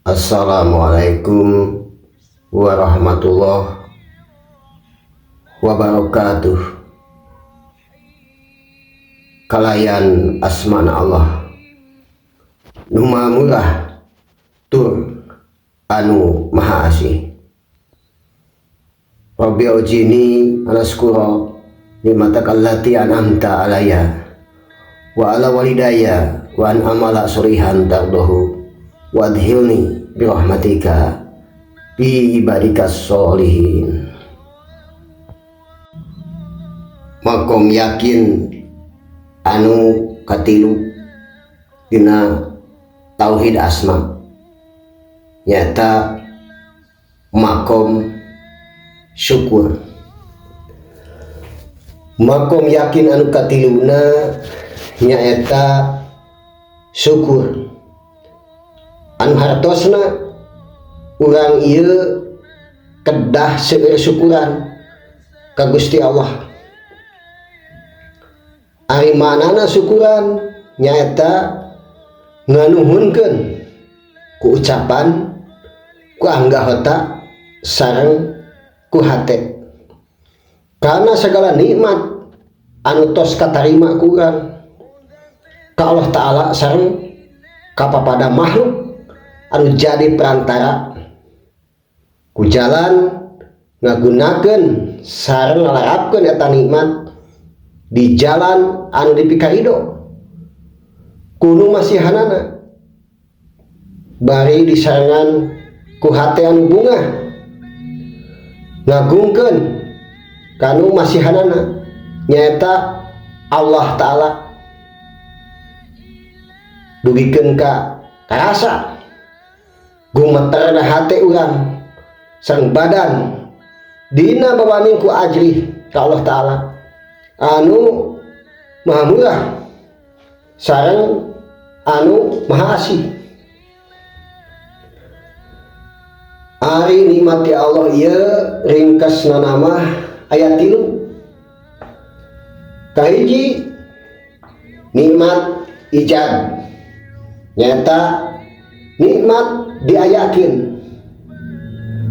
Assalamualaikum warahmatullahi wabarakatuh. Kalayan asmana Allah nu Maha Murah tur anu Maha Asih. Rabbi auzi'ni an asykura ni'mataka allati an'amta alayya wa ala walidayya wa an a'mala sholihan tardahu wa adkhilni birahmatika fi ibadikas sholihin. Makom yakin anu katilu dina tauhid asma nyata makom syukur. Makom yakin anu katiluna nyaeta syukur anu hartosna urang ieu kedah seueur syukuran ka Gusti Allah. Ari manana syukuran nyaeta nganuhunkeun ku ucapan, ku anggahota, sareng ku hate karena segala nikmat anu tos katarima ku urang ka Allah Ta'ala sareng kapapada makhluk anu jadi perantara ku jalan ngagunakeun sareng ngalarapkeun eta nikmat di jalan anu dipikarido ku nu masihanana bari disarengan ku hate anu bungah ngagungkeun kanu masihanana nyaeta Allah Ta'ala dugikeun ka karasa gumeterna hate urang sareng badan dina bawaning ku ajrih ka Allah Ta'ala anu Maha Murah sareng anu Maha Asih. Ari nikmat ti Allah ieu ringkasna nama aya 3. Kahiji nikmat ijad nyata nikmat diayakeun.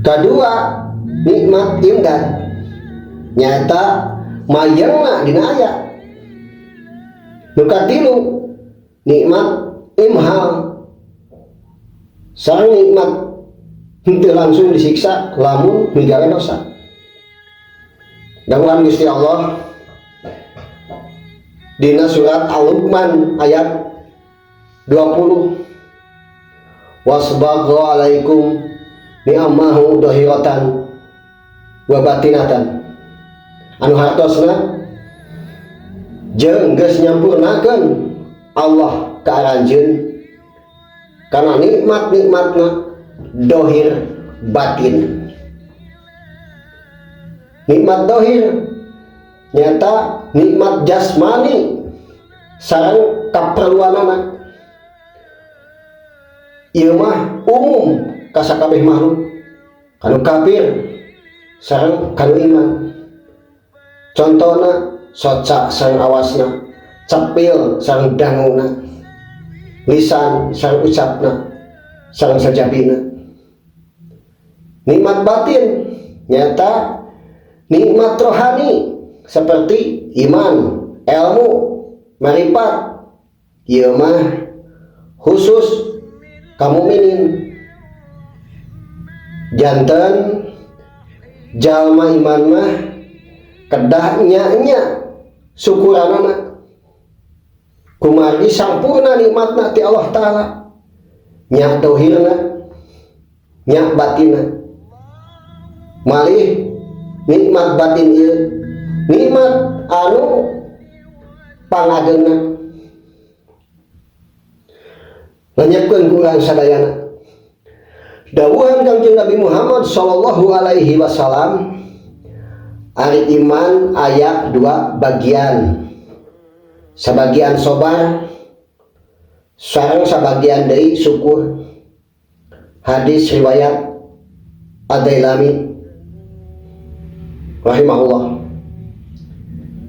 Kadua nikmat imdad nyata mayangna dina aya. Nu katilu nikmat imhal sareng nikmat henteu langsung disiksa lamun migawe dosa. Dawuhan Gusti Allah dina surat Al-Luqman ayat 20, wasbagha alaikum ni'amahu dhahiratan wa batinatan, anu hartosna jeung geus nyampurnakeun Allah ka aranjeun kana nikmat-nikmatna dohir batin. Nikmat dohir nyata nikmat jasmani sareng kaperluanana ieu mah umum ka sakabeh makhluk, kanu kafir sareng kanu iman. Contona soca sareng awasna, cepil sareng danguna, lisan sareng ucapna sareng sajabina. Nikmat batin nyata nikmat rohani seperti iman, ilmu, marifat, ieu mah khusus ka mukminin. Janten jalma iman mah kedah nya-nya syukuranana kumargi sampurna nikmatna ti Allah Ta'ala, nya dohirna nya batinna. Malih nikmat batin ieu nikmat anu pangageungna lenyepkeun ku urang sadayana. Dawuhan Kangjeng Nabi Muhammad sallallahu alaihi wasallam, ari iman aya 2 bagian, sabagian sobar sareng sabagian deui syukur. Hadis riwayat Ad-Dailami rahimahullah.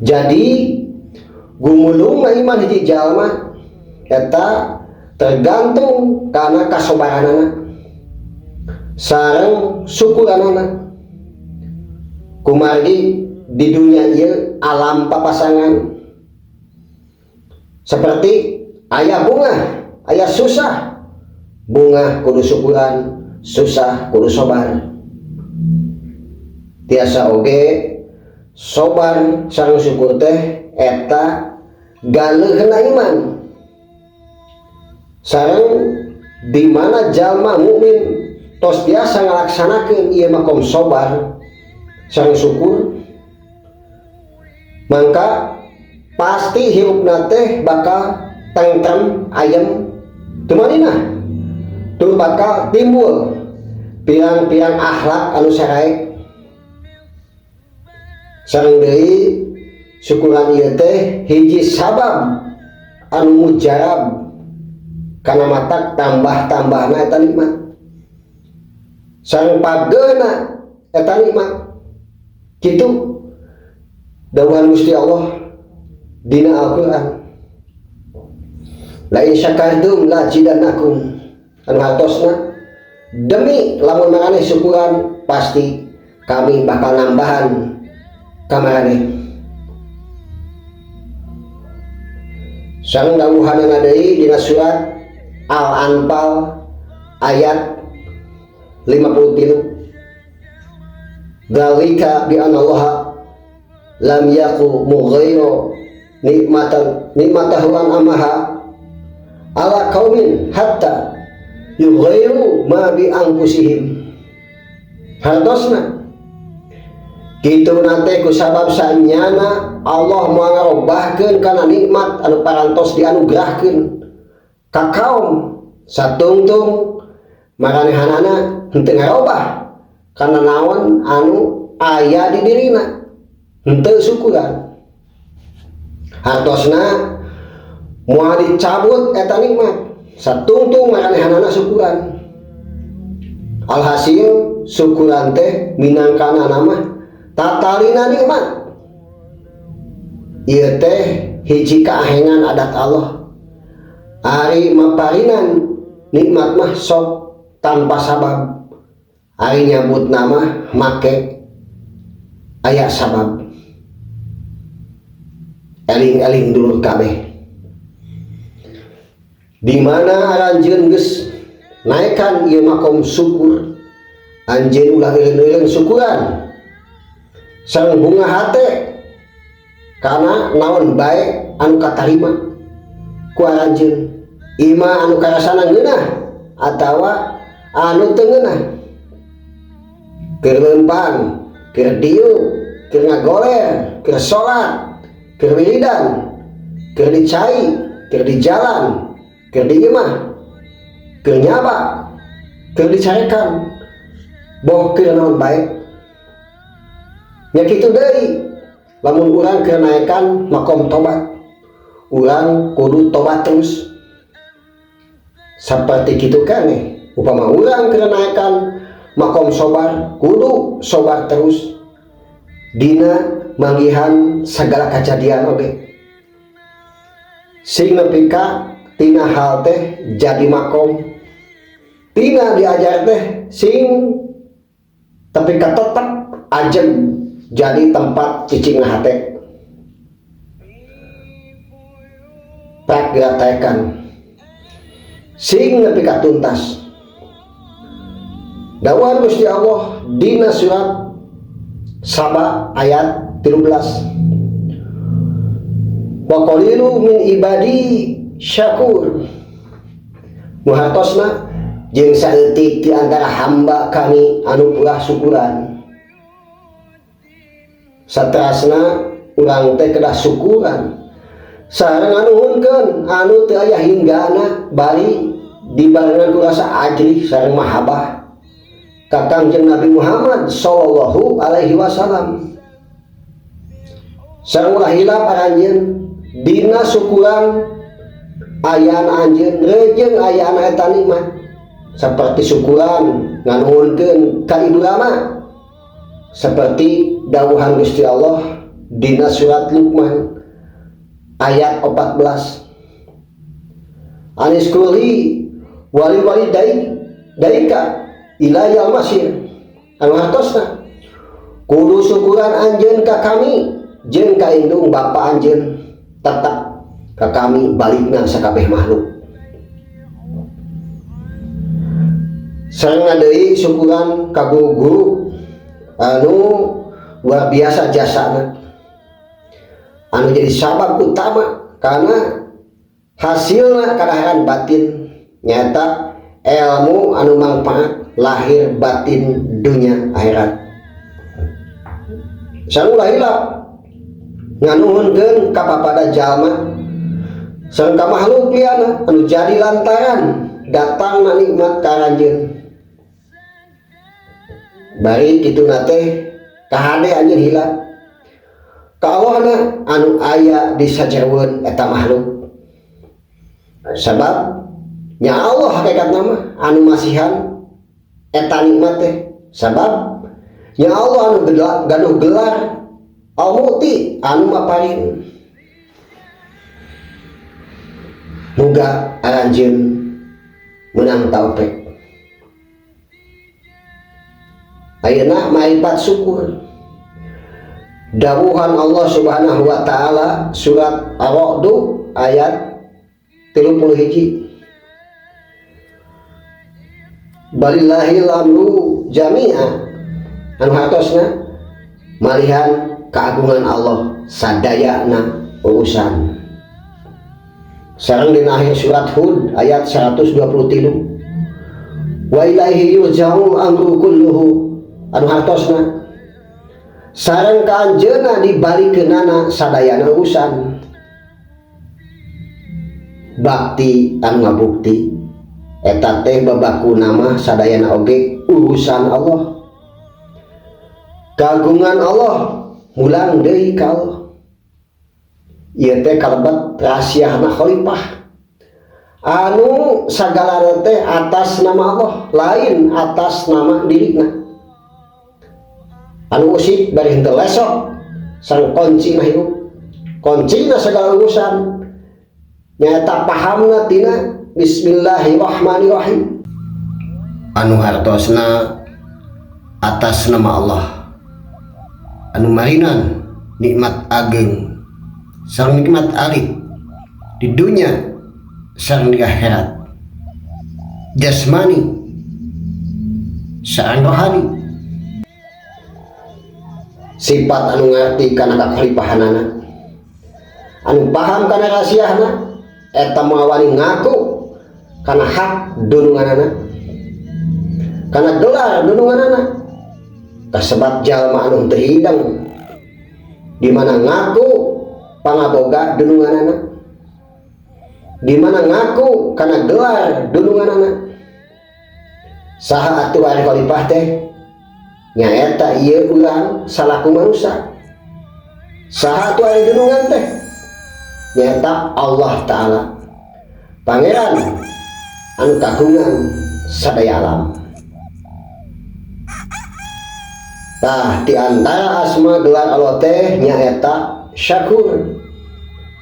Jadi gumulung iman hiji jalma eta tergantung kana kasobaranana. Sareng syukuranana kumargi di dunia ieu alam papasangan seperti aya bungah, aya susah. Bungah kudu syukuran, susah kudu sobar. Tiasa oge sobar sareng syukur teh eta galeuhna iman, sareng di mana jalma mukmin tos biasa ngalaksanakeun ieu makom sobar sareng syukur, mangka pasti hirupna teh bakal tentrem, ayem, tumaninah, tur bakal timbul pirang-pirang akhlak anu sarae. Sareng deui syukuran ieu teh hiji sabab anu mujarab kana matak tambah-tambahna eta nikmat sareng pageuna eta nikmat. Kitu dawuhan Gusti Allah dina Al-Qur'an, "La in syakartum la azidannakum," anu hartosna demi lamun maraneh syukuran, pasti kami bakal nambahan ka maraneh. Sareng dawuhanana deui dina surat Al-Anfal ayat 53, "Dzalika bi anna Allaha lam yaku mughayyiran nikmatan nikmatahu an'amaha ala qaumin hatta yughayyiru ma bi anfusihim." Hartosna kitu nate ku sabab sanyana Allah moal ngarobahkeun kana nikmat anu parantos dianugerahkeun ka kaum satungtung maranehanana henteu ngarobah kana naon anu aya di dirina, henteu syukuran. Hartosna moal dicabut eta nikmat satungtung maranehanana syukuran. Alhasil syukuran teh minangkana nama tatalina nikmat. Ieu teh hiji kaahengan adat Allah. Ari maparinan nikmat mah sok tanpa sabab, ari nyabut nama make aya sabab. Eling-eling dulur kabeh, di mana aranjeun geus naekan ieu makom syukur, anjeun ulah eureun-eureun syukuran sareng bunga hate kana naon bae anu katarima ku aranjeun, ima anu karasana ngeunah atawa anu teu ngeunah, keur leumpang, keur diuk, keur ngagoler, keur salat, keur wiridan, keur di cai, keur di jalan, keur di imah, keur nyaba, keur dicarekan, boh keur naon bae nya. Kitu deui lamun urang keur naekan makom tobat, urang kudu tobat terus. Seperti kitu kan upama urang keur naekan makom sobar, kudu sobar terus dina manggihan segala kejadian oge, sing nepi ka tina hal teh jadi makom tina diajar teh, sing tapi ka tetep ajeg jadi tempat cicing hate prakgratekan sing nepi ka tuntas. Dawuhan Gusti Allah dina surat Saba ayat 13, "Wa qalilu min ibadi syakur," nu hartosna jeung saeutik di antara hamba kami anu purah syukuran. Saterasna urang teh kedah syukuran sareng nganuhunkeun anu teu aya hinggana, bari dibarengan ku rasa ajrih sareng mahabbah ka Kangjeng Nabi Muhammad sallallahu alaihi wasallam. Sareng ulah hilap aranjeun dina syukuran ayana anjeun rejeung ayana eta nikmat, seperti syukuran nganuhunkeun ka ibu rama seperti dawuhan Gusti Allah dina surat Luqman ayat 14, "Aniskuli wali wali dai daika ilayyal masir anu hartosna kudu syukuran anjeun ka kami jeung ka indung bapa anjeun tetap ka kami balikna sakabeh makhluk. Sareng deui syukuran ka guru-guru anu luar biasa jasana anu jadi sabab utama karena hasilna kadaharan batin nyata ilmu anu mangfaat lahir batin dunia akhirat. Sareng ulah hilap nganuhunkeun ka papada jalma sareng ka makhluk liana anu jadi lantaran datangna nikmat ka aranjeun. Bari kituna teh kahade anjeun hilap ka Allahna anu aya di sajeroeun eta makhluk. Sabab nya Allah hakikatna mah anu masihan eta nikmat teh. Sabab nya Allah anu gaduh gelar Al-Mu'ti anu maparin. Muga aranjeun meunang taufik. Ayeuna maripat syukur. Dawuhan Allah Subhanahu wa taala surat Ar-Ra'd ayat 31. Balillahil amru jami'a anu hartosna malihan keagungan Allah sadayana urusan. Sareng dina akhir surat Hud ayat 123. Wa ilaihi yurja'ul amru kulluhu anu hartosna sareng ka anjeunna dibalikeunana sadayana urusan. Bakti anu ngabukti eta teh babaku nama sadayana oge urusan Allah. Kagungan Allah mulang deui ka Allah. Ieu teh kalebet rahasiana khalifah anu sagala teh atas nama Allah lain atas nama dirina. Anu usik bari henteu lesok sareng kuncina hirup, kuncina segala urusan nyata pahamna tina bismillahirrahmanirrahim anu hartosna atas nama Allah anu marinan nikmat ageng sareng nikmat alit di dunia sareng di akhirat, jasmani sareng rohani. Sifat anu ngarti kana kakhalifahanana anu paham kana rahasiana eta moal wani ngaku kana hak dununganana kana gelar dununganana kasebat jalma anu teu hideng di mana ngaku pangaboga dununganana di mana ngaku kana gelar dununganana. Saha atuh ari khalifah teh nyaeta ieu urang salaku manusia. Saha atuh ari dunungan teh nyaeta Allah Ta'ala Pangeran anu kagungan sadaya alam. Tah di antara asma gelar Allah teh nyaeta Syakur.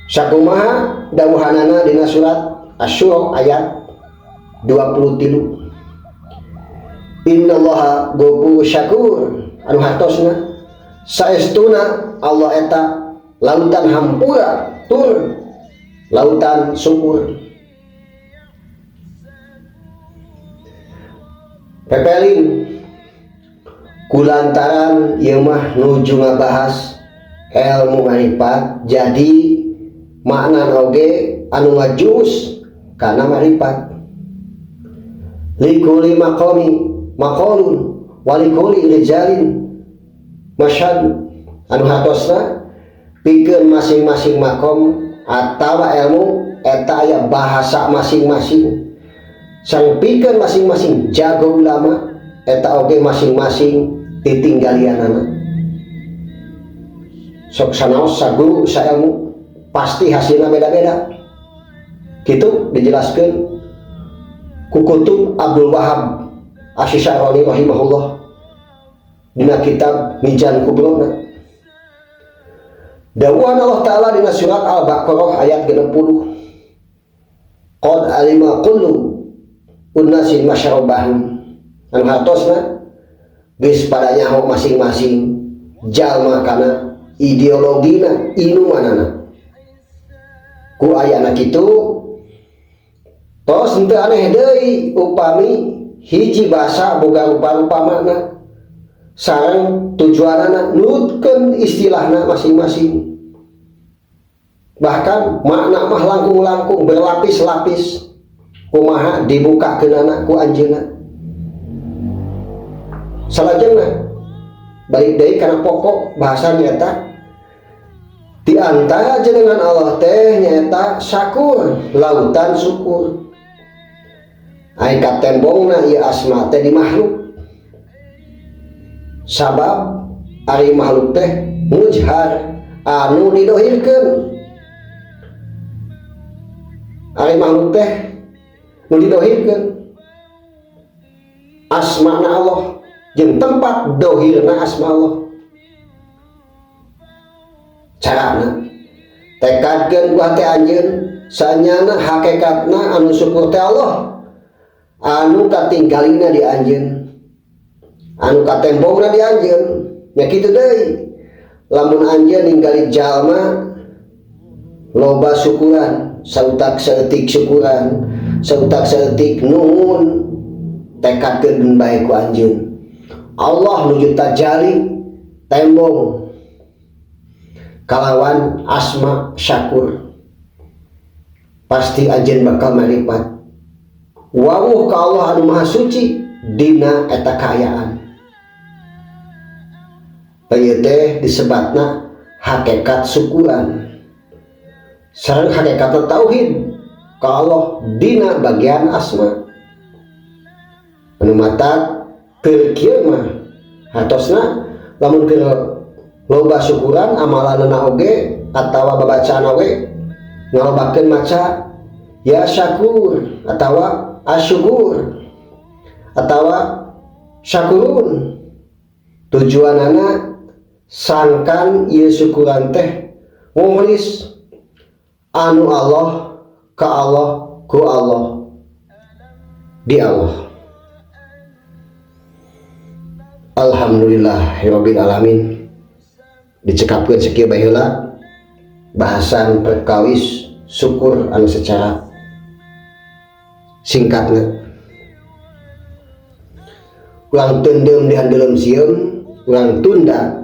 Sakumaha dawuhanana dina surat Asy-Syura ayat 23. Innallaha ghafurur syakur anu hartosna saestuna Allah eta lautan hampura tur lautan syukur. Pepelin kulantaran ieu mah nuju ngabahas ilmu marifat jadi makna oge anu ngajurus kana marifat. Likuli maqami maqalun walikuli rijalin masyhad anu hartosna pikeun masing-masing makom atawa ilmu eta aya bahasa masing-masing. Sang pikeun masing-masing jago ulama eta oge masing-masing titinggalianana. Sok sanaos saguru saelmu pasti hasilna beda-beda. Kitu dijelaskeun ku Kutub Abdul Wahab Asy-Sya'rani rahimahullah dina kitab Mizan Kubrona. Dawuhan Allah Ta'ala dina surat Al-Baqarah ayat 60. Qad alima kullu unnasin masyrabahum. Anu hartosna geus pada nyaho masing-masing jalma kana ideologina inumanana. Ku ayana kitu tos henteu aneh deui upami hiji basa boga rupa-rupa makna sareng tujuanana nurutkeun istilahna masing-masing. Bahkan makna mah langkung-langkung berlapis-lapis kumaha dibukakeunana ku anjeunna. Salajengna balik deui kana pokok bahasa nyata di antara jenengan Allah teh nyata syakur, lautan syukur. Ai katembongna ieu asma teh di makhluk. Sabab ari makhluk teh mujhar anu didohirkeun. Ari makhluk teh nu didohirkeun. Asmana Allah jeung tempat dohirna asma Allah. Carana tekadkeun ku hate anjeun sanyana hakikatna anu syukur teh Allah anu katinggalina di anjeun, anu katembongna di anjeun. Nya kitu deui lamun anjeun ninggali jalma loba syukuran, sautak saeutik syukuran, sautak saeutik nuhun, tekadkeun bae ku anjeun. Allah nuju tajali tembong kalawan asma syakur, pasti anjeun bakal maripat wawuh ka Allah anu maha suci dina eta kaayaan. Ieu teh disebatna hakikat syukuran sareng hakikat tauhid ka Allah dina bagian asma. Anu matak keur kieu mah hartosna lamun keur loba syukuran amalanna oge atawa babacaan oge ngalobakeun maca ya syakur atawa asyukur atawa syakurun. Tujuanana sangkan ieu syukuran teh mukhlis anu Allah ka Allah ku Allah di Allah. Alhamdulillahirabbil alamin. Dicekapkeun sakieu bae heula bahasan perkawis syukur anu secara singkatna. Urang teundeum di handeuleum sieum, urang tunda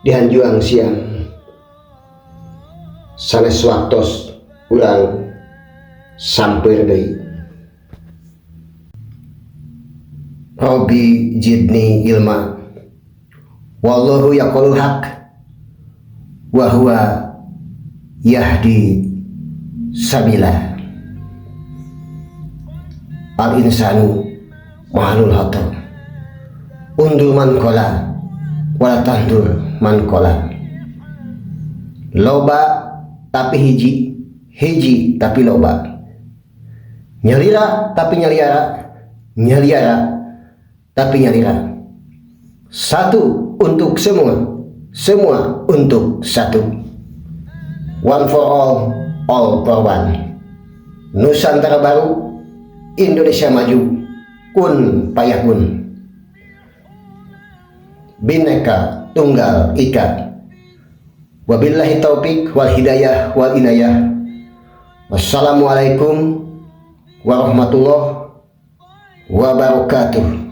di hanjuang siang. Sanes waktos urang samper deui. Rabbi zidni ilma wallahu yaqulul haq wa huwa yahdi sabila. Al insanu mahalul hata undur man kola wala tandur man kola. Loba tapi hiji, hiji tapi loba. Nyalira tapi nyaliara, nyaliara tapi nyalira. Satu untuk semua, semua untuk satu. One for all, all for one. Nusantara baru, Indonesia maju, kun payakun. Bineka Tunggal Ika. Wabillahi taufik wal hidayah wal inayah. Wassalamualaikum warahmatullahi wabarakatuh.